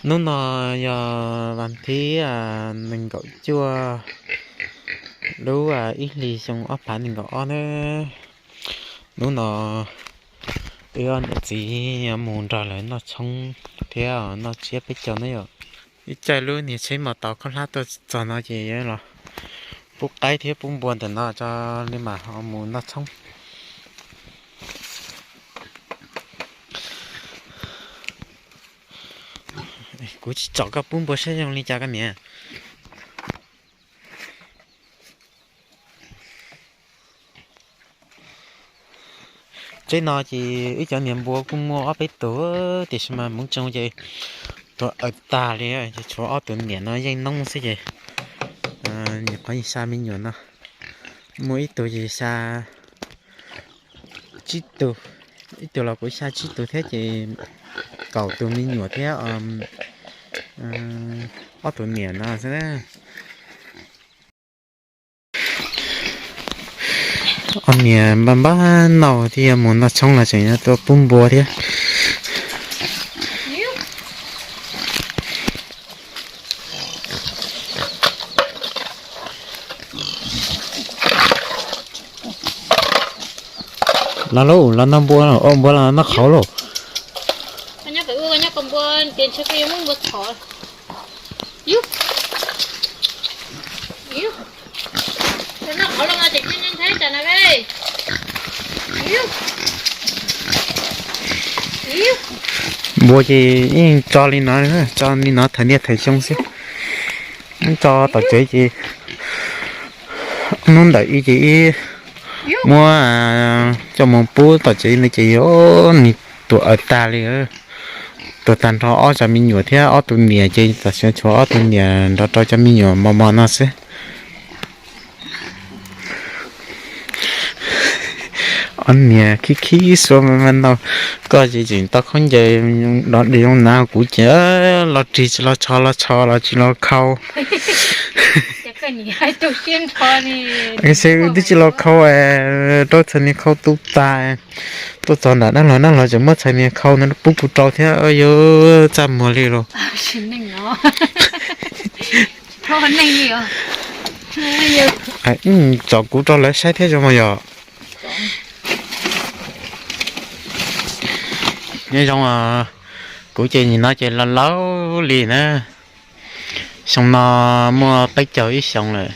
Hnub no yog vas thib nees nkaum cuaj lub ib hlis xyoo ob phav nees nkaum ob na. Hnub no wb ob niam txiv yuav mus nrog lawv noj tshoob thiab noj tsiab peb caug na yom. Ib caij lub niag tsheb mos taus khaub hlab tuaj txog no ces yuav los pub qaib thiab pub npua ntawm no tso li mam ho mus noj tshoob. Kuv tsis tsom koj pub npua saib zoo li cas koj niam. Tsheb no ces wb cov niam npua kuj muaj ob peb tug, tiam sis mas hmoov tsoos ces tuag aws tag li, ces tshuav ob tug niam no yeej noob xwb ces nyuam qhuav yeej xya me nyuam no. Muaj ib tug ces xya tsib tug, ib tug los kuv xya tsib tug thiab ces kaum tus me nyuam thiab ob tug niam no xwb na. Ob niam npaj npaj no thiaj yuav mus noj tshoob los tseem yuav tuaj pub npua thiab. Los lauj, los noj npua, npua los noj qhauv lauj. Npua ces yeej tso li no, tso li no thawm niaj thawm xyoo xwb. Tso tom tsev ces hnub ntawm ib ces ib muab coj mus pub tom tsev no ces nws tuag aws tag li. Tuag tag nrho ob tsob me nyuam thiab ob tug niam ces tam sim no tshuav ob tug niam nrog rau cov me nyuam mos mos no xwb. Ob niam khib khib suab mas mas no, koj ces tseem tau khaub ncaws dov di zoo na, kuv ces los rig tsis los tsho, los tsho los tsis los khau. Xyov wb twb tsis los khau, rau txhais niag khau tu tas, tuaj txog ntawm dab laug, dab laug tseem muab txhais niag khau ntawd pub kuv rau thiab, yuav txaj muag li los. Tsom kuv rau lawv saib thiab zoo mas yog. Nyob zoo, kuv ces nim no ces laus laus li na. Xyoo no muaj peb caug ib xyoos lawm,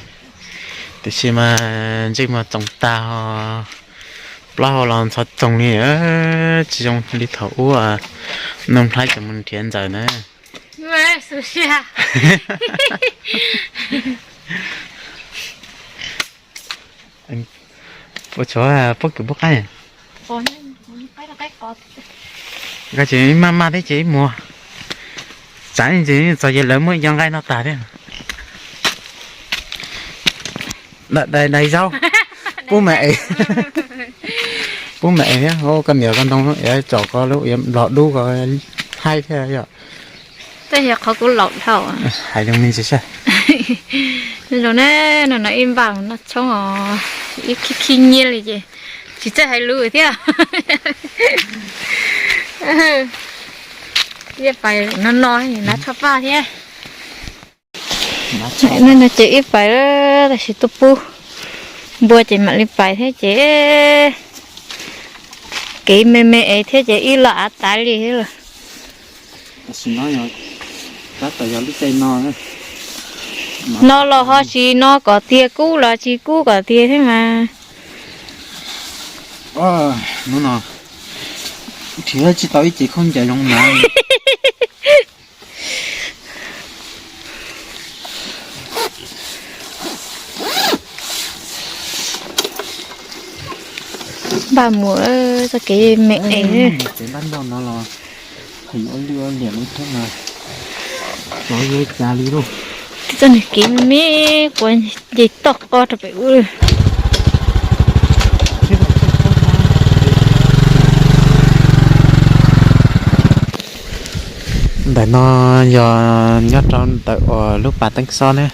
tiam sis mas ntsej muag txoos tag, plaub hau los ntxhov txoog li, tsis zoo li thaum ub Nuj Nplhaib cov mus nrhiav ntxawm na. Ua tsuav pob kws pub qaib. Koj tseem maj maj thiab ces ib muag, tsam ces txog ces lawv muab ib co nqaij noj tag thiab. Dais zaub, pub mas es, pub mas es thiab, koj niam koj ntoo es tsom ko lub nplog dub ko haib thiab yom. Tej yog qhov kuv laus dhau. Hais zoo me ntsis saib. Zoo na, no no ib npaj noj tshoob os, ib khib khib nyiab li ces tsis txawj hais lus thiab. Ib pais no no na tshaj paj thiab. No ces ib pais, tab sis tuaj pub npua ces mam li pais thiab ces kev me me es thiab ces ib lo av tas li thiab lawm. No los ho tsis no kom tiag, kub los tsis kub kom tiag thiab mas. Hnub no nrhiav tsis tau ib ce khaub ncaws zoo na. Npaj mus txoj kev me es. Kev npaj noj no los pheej ua lwj ua liam li thiab mas xyov yuav cas li lauj. Txoj niag kev me me quav nce toj qos rau pem ub. Ntawm no yog nyob rau ntawm uas lub pas teeb xob ne,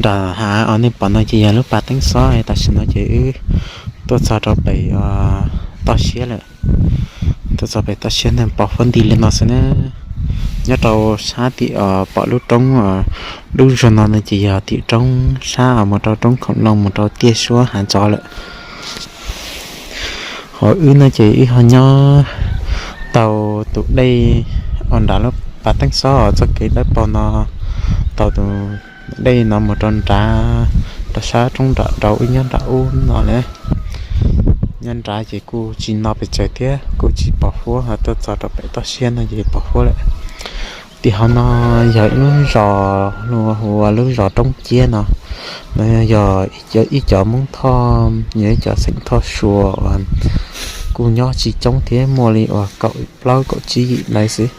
nram hav uas nej pom no ces yog lub pas teeb xob. Tam sim no ces wb tuaj txog rau pem toj siab lawm. Tuaj txog pem toj siab neeg pos huab nti li no xwb na. Nyob rau sab tim pom lub roob, lub zog no no ces yog tim roob sab mus rau roob Khoom Looj mus rau tiaj suab hav zov lawm. Ho wb no ces wb ho nyob tau tus dej uas nram lub pas teeb xob txoj kev dawb paug no, tau tus dej no mus rau nrad, rau sab roob nram rau wb nyob nram ub no na. Nyob nrad ces kuj tsis no pes tsawg thiab, kuj tsis pos huab, ho tuaj txog rau pem toj siab no ces pos huab lawm. Tim hauv no yog ib lub zos, hu ua lub zos Roob Ciab no. No yog ib cov Hmoob Thoj, yog ib cov xeem Thoj Suav uas kuj nyob tsis coob thiab, muaj li uas kaum plaub kaum tsib yim ntawd xwb.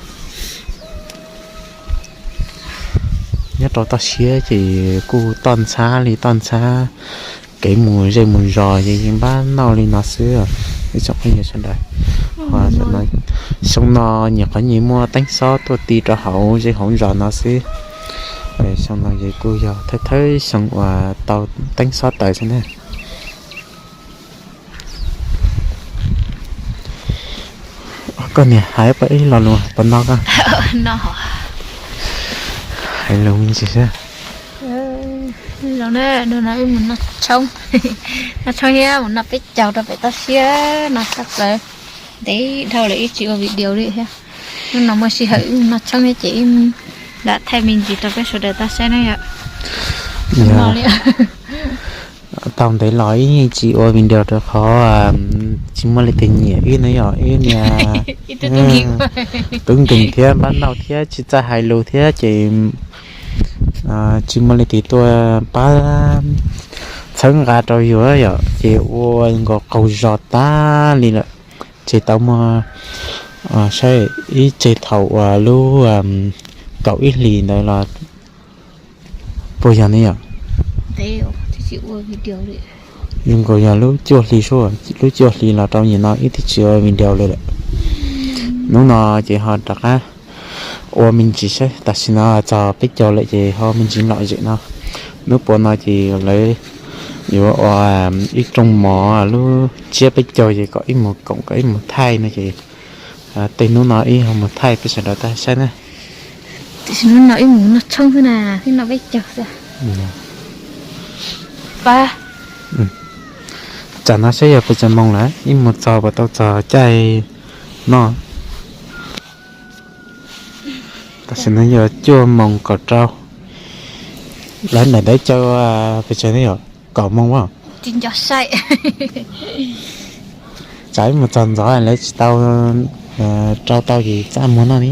Nyob rau toj siab ces kuj toj ntxhab li toj ntxhab, kev mus zej mus zos ces yeej npab nauj li no xwb. Ib tsoom phooj ywg sawv daws, xyoo no nyuam qhuav nyias muaj teeb xob tuaj ti rau hauv zej hauv zos no xwb. Xyoo no ces kuj yog thawj thawj xyoo uas tau teeb xob tawm xwb na. Koj niam hais pab ib lo lus puas no koj? Hais lus me ntsis xwb. Los na, hnub no wb mus noj tshoob, noj tshoob thiab mus noj peb caug rau pem toj siab no tshaj plaws. Ntev dhau lawm wb tsis ua video li thiab. Hnub no muaj sij hawm wb mus noj tshoob thiab ces wb lam thaij me ntsis rau peb sawv daws tau saib na yom. Tau ntev los ib tsis ua video rau qhov tsis muaj leej twg nyiam wb na yom, wb niag tub nkeeg thiab npab nauj thiab tsis txawj hais lus thiab ces tsis muaj leej twg tuaj pab txhawb nqa rau yus yom, ces ua nkaus qaug zog tag li lawm. Ces tau muaj saib ib tseg thaum uas lub kaum ib hlis ntawd los puas yog ne yom? Zoo nkaus yog lub cuaj hli sub, lub cuaj hli los rau nim no wb twb tsis ua video li lawm. Hnub no ces ho rov qab ua me ntsis saib, tam sim no txog peb caug lawm ces ho me ntsis lom zem no. Hnub puav no ces lawv yuav ua ib rooj mov lub tsiab peb caug ces kom ib mus koom kom ib mus thaij no ces tej hnub no ib ho mus thaij peb sawv daws tau saib na. Tiam sis hnub no ib mus noj tshoob xwb na, ib noj peb caug xwb. Tsam no saib yog pes tsawg moos lawm, ib mus txog puas tau txog caij noj. Tam sim no yog cuaj moos kaum rau. Lawv daim tawv caw pes tsawg ne yom? Kaum moos as. Tsis nco saib. Tsam ib mus txog ntxov lawv tsis tau rau tau ces txaj muag noj ni.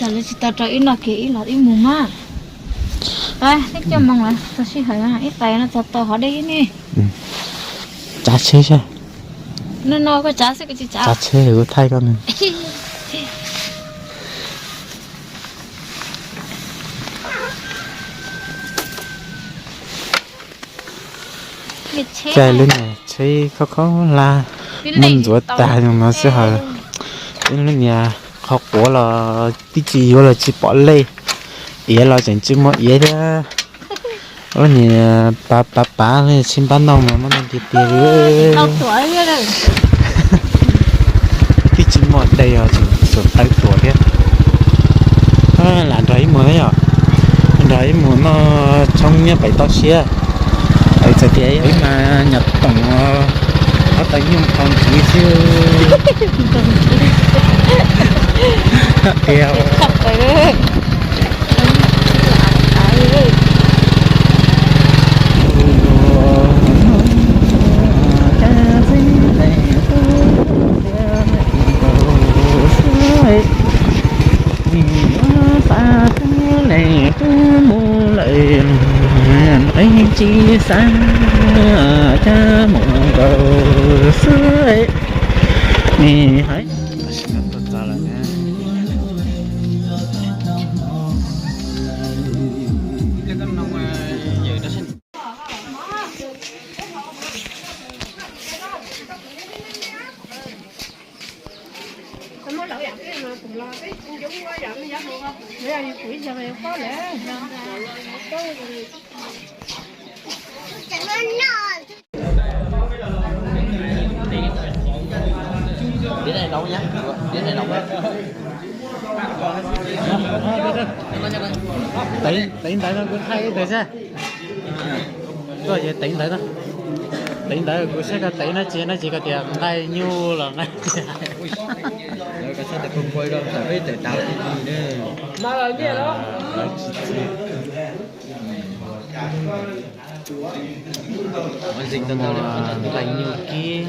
Lawv tsis tau rau ib noj kiag ib los ib mus mas. Peb cuaj moos lawm txog sij hawm ib qais no txog tau hov deb ne. Tsav tsheb saib. No no koj tsav xwb kuv tsis tsav. Tsav tsheb kuv thaij koj ne. Caij lub niag tsheb khaub khaub hlab muab ntxuav tag zoo no xwb hos. Lub niag qhov quav los tib tsis yuav los tsis pom lej, iav los tseem tsis muaj iav thiab. Lub niag pav pav pav tsheb npab nauj mas muab noj tiag tiag li. Tib tsis muaj dej os, tseem tawv tuam thiab. Lam nrog ib mus na yom, nrog ib mus noj tshoob nyob pem toj siab. Txawm tias ib mas nyom toom ob tau nyuj tau ntxiv xwb. Tsis xav cab mus nkaus xwb. Ni hais. Tev ntawv no kuv thaij ib ntawd xwb. Tuaj ces tev ntawv no. Tev ntawv kuv saib koj tev dab tsi, dab tsi koj tias nqaij nyuj los nqaij. Nqaij nyuj kib.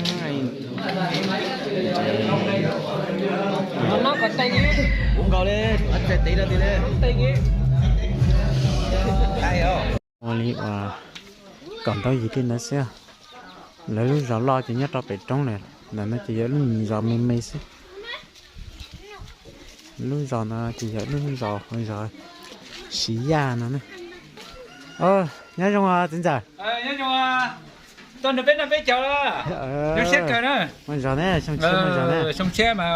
Ua li uas kom ntaub yim li ntawd xwb. Lawv lub zos loj ces nyob rau pem roob lawm, ntawm no ces yog lub zos me me xwb. Lub zos no ces yog lub zos, zos Siv Yaj no ne. Nyob zoo txiv ntxawm. Tuaj nrog peb noj peb caug, zoo siab kawg na. Muaj zog ne, xyoo tshiab muaj zog ne. Xyoo tshiab mas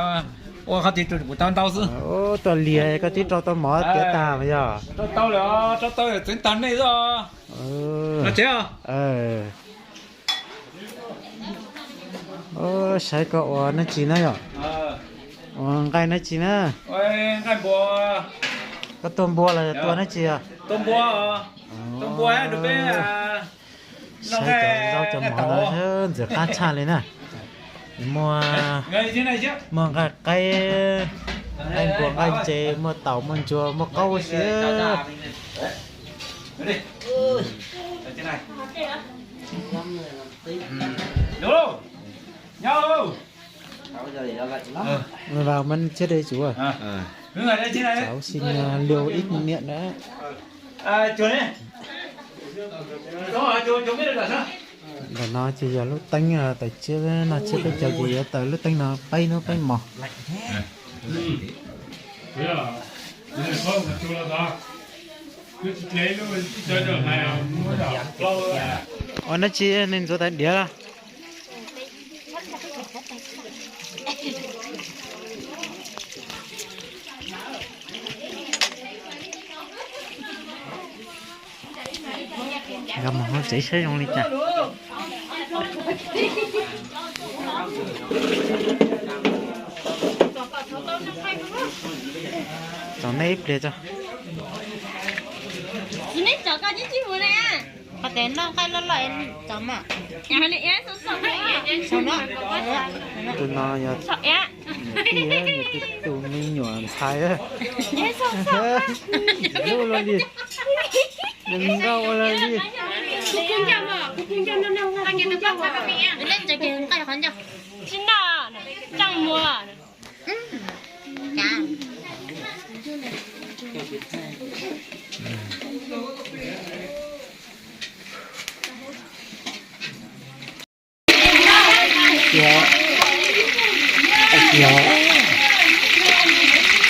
ua qhov twg rau kuv tau ntau xwb. Tuaj liag koj twb rau tau mov tiav tag mas yog. Rau tau lawm, rau tau lawm tseev tag nej xwb. Los tsev os. Saib koj ua dab tsi na yom? Ua nqaij dab tsi na? Koj tua npua los tua dab tsi? Tua npua, tua npua rau peb. Saib cov zaub cov mov ntawd ntxim qab tshaj li na. Muaj, muaj nqaij qaib, nqaij npua nqaij ntses, muaj taum muaj ntsuag muaj qaub ua si. Nyob Ua vas mab thiab dej tsuav. Xav ua si liu ib niam na. Ntawm no ces yog lub teeb tawm tsiab no, tsiab peb caug ces yuav tawm lub teeb no peb hnub peb hmos. Ua dab tsi nej ntxuav tais diav los? Nkag mus hauv tsev saib zoo li cas. Tsom nej ib pliag tso. Qhov tias noj nqaij loj loj tsom mas. Tus no yog niam tij, niam tij tus me nyuam ntxhais. Ua luaj li, nkauj ua luaj li.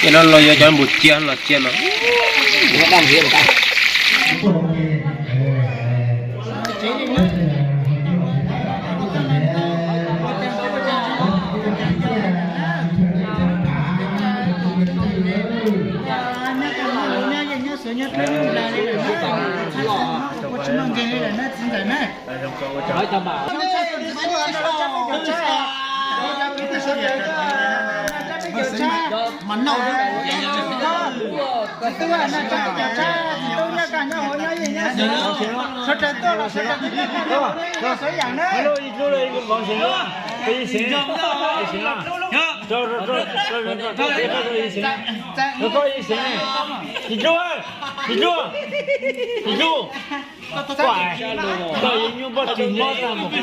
Ces no los yog cov npus cia los cia no. Koj yuav nyuaj npoj tsis mob tag mus.